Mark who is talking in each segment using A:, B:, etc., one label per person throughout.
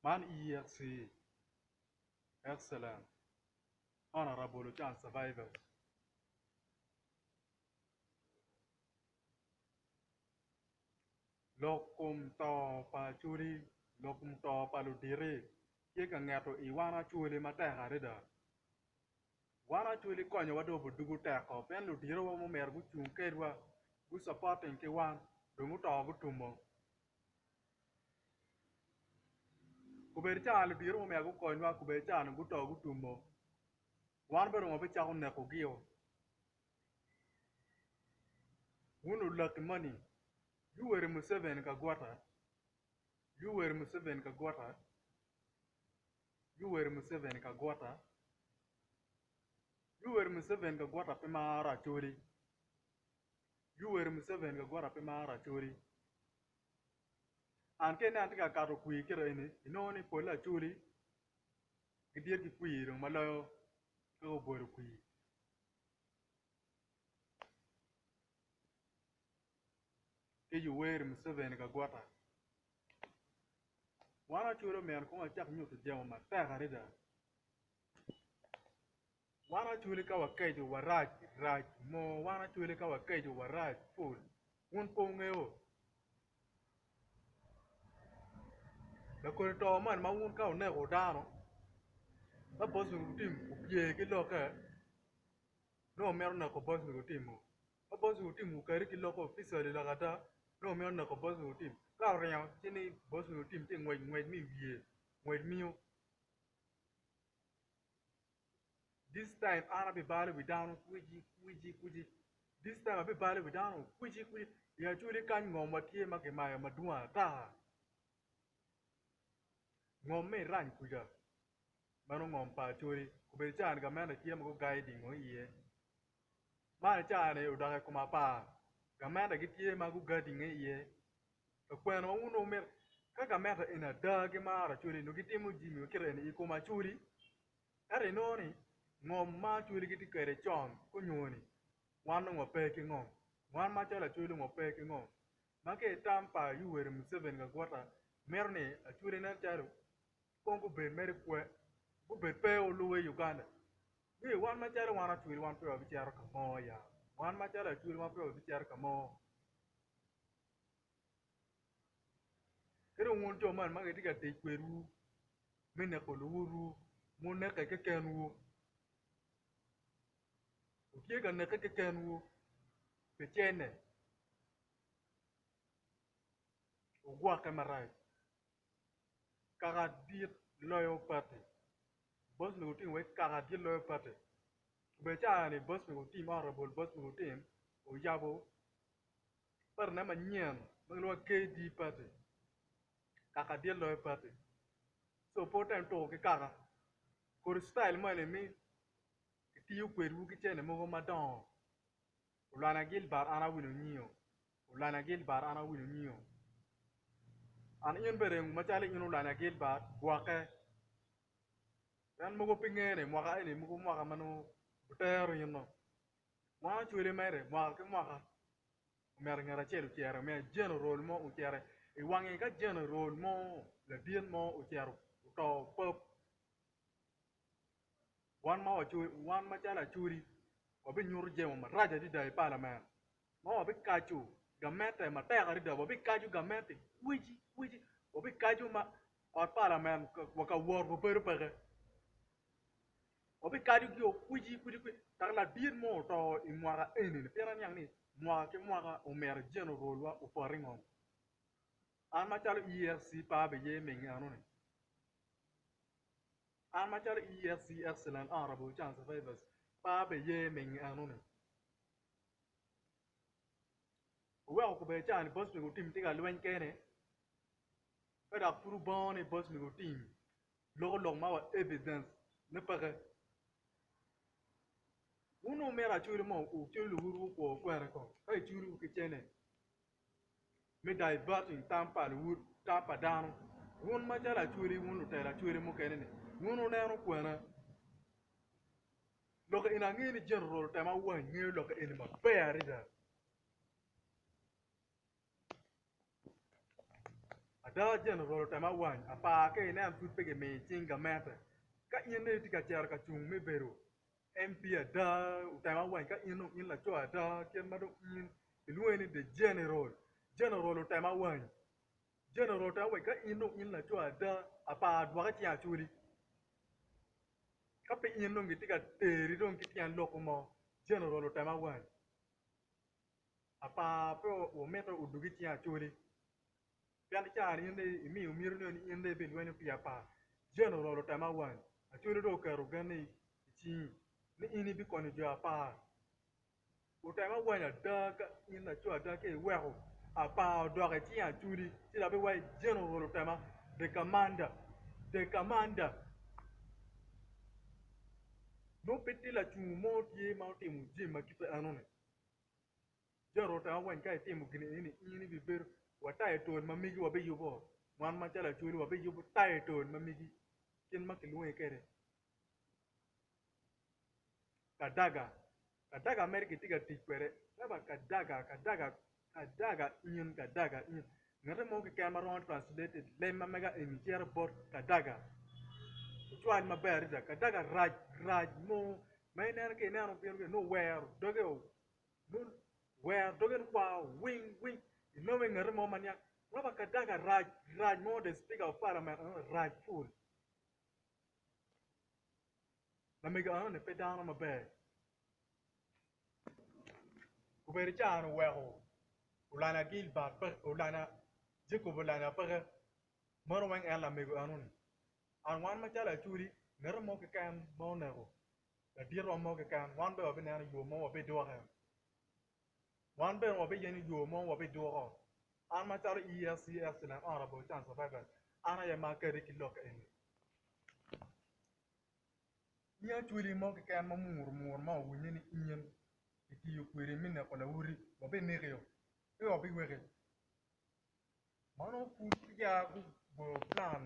A: Man EFC Excellent Honourable Ochan Survivors. Lok kom to pa Acholi, lok kom to pa luditi tye ka ngeto i wan Acholi matek adada. Wan Acholi konyowa dong odugo teko pien luditowa ma omyero gucung kedwa gu supporting ki wan dong guto gutumo. Obedo ca ludito ma omyero gukonywa obedo ca dong guto gutumo wan bene dong wabicako nekogio. Wun olaki moni Yoweri Museveni Kaguta, Yoweri Museveni Kaguta, Yoweri Museveni Kaguta, Yoweri Museveni Kaguta pe maro Acholi, Yoweri Museveni Kaguta pe maro Acholi. An ka ineno atye ka kato kwir kite eni inongo ni pole Acholi gidit ki kwir dong ma loyo ka gubolo kwir. Ki Yoweri Museveni Kaguta. Wan Acholi omyero kong wacak nyuto jemo matek adada. Wan Acholi ka wakeco warac rac moo wan Acholi ka wakeco warac pol wun pe wungeyo. Lakodi to moni ma wun ka wuneko dano ka bosmic otim opye ki lokke nongo wumito neko bosmic otim-mu. Ka bosmic otim okati ki lokke officially lok ada nongo wumito neko bosmic otim ka oringo ci ni bosmic otim tye ngwec ngwec me i wiye ngwec miyo. This time an abibalo wi dano kwici kwici kwici this time abibalo wi dano kwici kwici i Acholi kany ngom wa tye ma kimayo madwong ata ngom me irany kuca meno ngom pa Acholi obedo caa-ni gamente tye ma gugayo dingo iye man caa-ni odok i kom apar gamente gitye ma gugadinge iye Lakwena ma wun wumito ka gamente eni ada gimaro Acholi nyo gitimo jami ma kite eni i kom Acholi ento inongo ni ngom ma Acholi gitye kwede con kunyoni wan dong wape ki ngom wan macalo Acholi dong wape ki ngom ma ka itam pa Yoweri Museveni Kaguta mito ni Acholi nen calo kong gubed mere kwe gubed pe oluwe i Uganda ni wan macalo wan Acholi wan pe wabicito ka mo ya wan macalo Acholi wan pe wabicito ka mo. Ki dong wun jo man ma gitye ka tic kwedwu me neko luwotwu wuneke kekenwu wutye ka neke kekenwu pi cene wugwokke marac kaka dit loyo pati bot mego otim wek kaka dit loyo pati obedo caa ni bot mego otim honourable bot mego otim oyabo Patine manyen ma kilwongo ni KD party kaka dit loyo party co pe wutem tuko ki kaka kodi citayil moni mi kitiyo kwedwu ki cente mogo madongo Olanya Gilbert an awinyo nyingo Olanya Gilbert an awinyo nyingo an in bene macalo in Olanya Gilbert gwokke pien mogo pe ngene mwaka eni mogo mwaka ma nongo otero in-o. Wan ocwele mere mwaka ki mwaka omyero ngat acel ocito omyero general mo ocito i wange ka general mo ladit mo ocito oto pap wan ma wan macalo acholi wabinyuto jemo marac adada i palament ma wabikaco gamente matek adada wabikaco gamente kwici kwici wabikaco ma ot palament wa ka wot wabedo peke. Wabikadogi kwicikwici dok ladit mo oto i mwaka eni-ni pien aniang ni mwaka ki mwaka omyero jenerolwa opot i ngom. An macalo EFC pe abiye ming enoni. An macalo EFC Excellent Honorable Chan Survivors pe abiye ming enoni. Wuweko kubbe ca ni Bosmic Otim tye ka lweny kene ka dok pud wubongo ni Bosmic Otim loko lok ma wa evidence ne peke. Wun wumito acwali mo wucwalo luwotwu okwo kwene kong ka icwalowu ki cene me diverting tam pa luwot tam pa dano wun macalo acwali wun lutela acwali mukene ni wun wuneno kwene lok eni angeyo ni general otema wany ngeyo lok eni maber adada. Ada Jeneral otemo awany apar ka inen pud pe gimiyo cing gamente. Ka in dong itye ka cito ka cung me bedo MP ada otemo awany ka in dong in laco ada kit ma dong in kilwongi ni the General, General otemo awany, General otemo awany ka in dong in laco ada apar dwoki cing acoli. Ka pe in dong gitye ka teri dong ki tyen loko mo General otemo awany. Apar pe wamito odwogi cing Acholi pien caa-ni in dong imiyo miti ni in dong ibilwenyo pi apar. General otema awany Acholi dong oketo genne i cingi ni in ibikonyo jo apar. Otema awany ada ka in laco ada ka iweko apar odok i cing Acholi ci dok biwaci General otema the commander the commander nongo pe tye lacungo mo tye ma otimo jami ma kite enoni. Jaro otema weny ka itimo gin eni in ibibedo wa title ma megi wabiyubo wan macalo acholi wabiyubo title ma megi kit ma kilwongi kwede kadaga kadaga mere kitye ka tic kwede eba kadaga kadaga kadaga in kadaga in ngate mo keken ma romo translated leb ma mega eni cito bot kadaga ocwal maber adada kadaga rac rac mo ma ineno ka ineno bino nongo owero doge nongo wero doge ni war wing wing inongo i ngete mo ma niang roba kadaga rac rac mo the speaker of parliament eno rac pul lamego eno ni pe dano maber obedo ca ni oweko olanya Gilbert peke olanya Jacob olanya peke meno weng en lamego eno ni and wan macalo acholi ngete mo keken ma oneko laditwa mo keken wan bene wabineno yo mo wabidwoke wan bene wabiyenyo yo mo wabidwoko an macalo ESC Excellent Honorable Chan Survivor an aye ma akati ki lok eni in acholi mo keken ma omuro mur ma owinye ni in kitiyo kwedi me neko lawoti wabinekio pe wabiweki Ma nongo pud peya gugoyo plan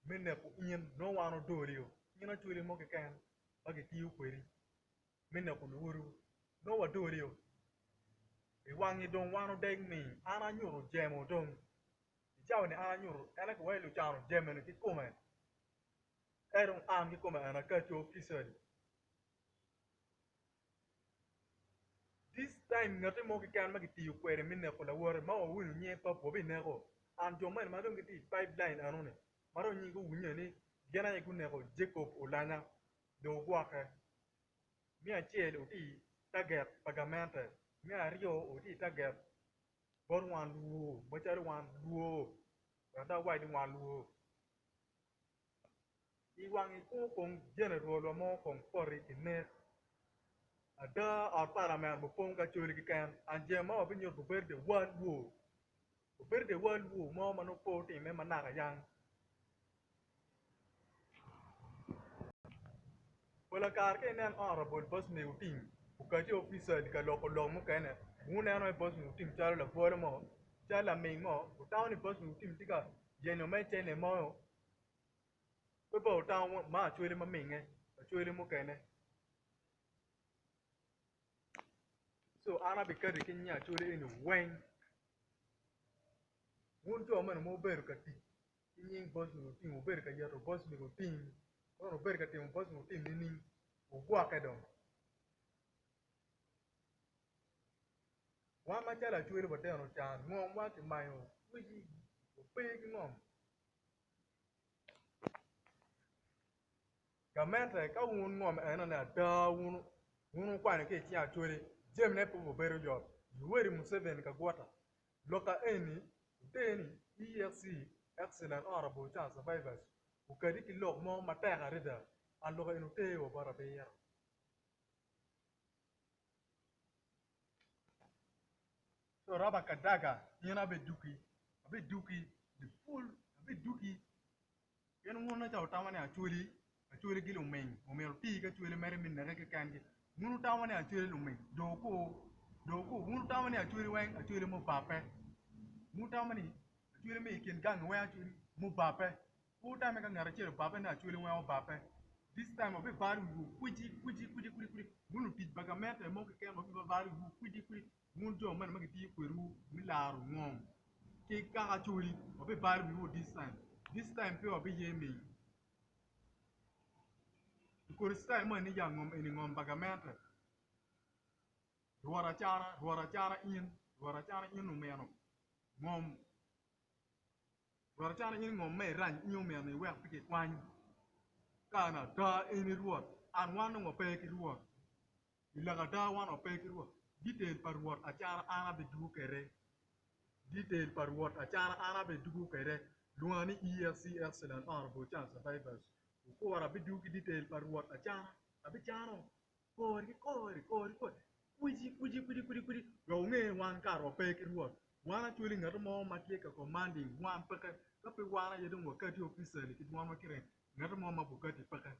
A: me neko in nongo wan odolio in acholi mo keken ma kitiyo kwedi me neko luwotwu nongo wadolio i wangi dong wan odeg ming an anyuto jemo dong i cawa ni an anyuto en aye kiwaco ni lucan ojemo-ni kikome ka dong an kikome an akaco officially. This time ngati mo keken ma kitiyo kwede me neko lawote ma wawinyo nyinge pap wabineko and jo moni ma dong gitye i pipe line enoni ma dong nyingi owinye ni gin aye guneko Jacob Olanya dong wugwokke. Me acel wutye i target pa gamente, me aryo wutye i target bot wan luo macalo wan luo wek dong awac ni wan luo. I wang ikur kong jenerolwa mo kong poti i nek. Ada, ot palament opong ki acholi keken. And jemo ma wabinyuto obedo the world war. Obedo the world war mo ma nongo pe otimme ma naka yang. Pola kare ka inen Honourable Bosmic Otim okati officially ka loko lok mukene, wuneno aye Bosmic Otim calo labwolo mo, calo laming mo, wutamo ni Bosmic Otim tye ka yenyo me cene mo. Pe bene wutamo ma acwele ma minge, acwele mukene. Co an abikati ki nying acwele eni weng. Wun jo mene ma wubedo ka tic ki nying Bosmic Otim, wubedo ka yeto Bosmic Otim, kono wubedo ka timo Bosmic Otim nining? Wugwokke dong. Wan macalo acwele wadeno can, ngomwa kimayo kweci, wape ki ngom. Gamente ka wun ngom enoni ada wun wukwanyo ki i cing Acholi jamine pe obedo yot. Yoweri Museveni Kaguta loka eni oter ni EAC Excellent Honourable Charles Survivors okati ki lok mo matek adada and loka eni oter wa bot abiro. So Robert Kadaga in abiduki abiduki the full abiduki pien wun aca wutamo ni acholi acholi gi luming omyero wuti ki acholi mere me neke keken gi wun wutamo ni acholi luming dong wukur dong wukur wun wutamo ni acholi weng acholi mubabbe wun wutamo ni acholi me i kin gangi weng acholi mubabbe Pe wutame ka ngat acel obabbe ni Acholi weng obabbe. This time wabibalo wiwu kwici kwici kwici kwici kwici wun lutic pa gamente mo keken wabibalo wiwu kwici kwici wun jo mene ma gitiyo kwedwu me laro ngom. Ki kaka Acholi wabibalo wiwu this time. This time pe wabiye ming. Kodi style mo ni ya ngom eni ngom pa gamente. Rwot acara, rwot acara in, rwot acara in omeno ngom. Rwot acara in ngom ma irany in omeno iwek pe kikwany. Ka na ada eni rwot, an wan dong wape ki rwot. I lok ada wan wape ki rwot. Detail pa rwot acara an abidwogo kwede. Detail pa rwot acara an abidwogo kwede. Lwonga ni EFC Excellent Honorable Charles Survivors. Wukura abidwogo ki detail pa rwot acara. Abicano kori ki kori, kori ki kori, kwici kwici kwidi kwidi kwidi wek wunge ni wan kara wape ki rwot. Wan actually ngat mo ma tye ka commanding wan peke. Ka pe wan aye dong wakati officially ki dwanwa kire, ngat mo ma bukati peke.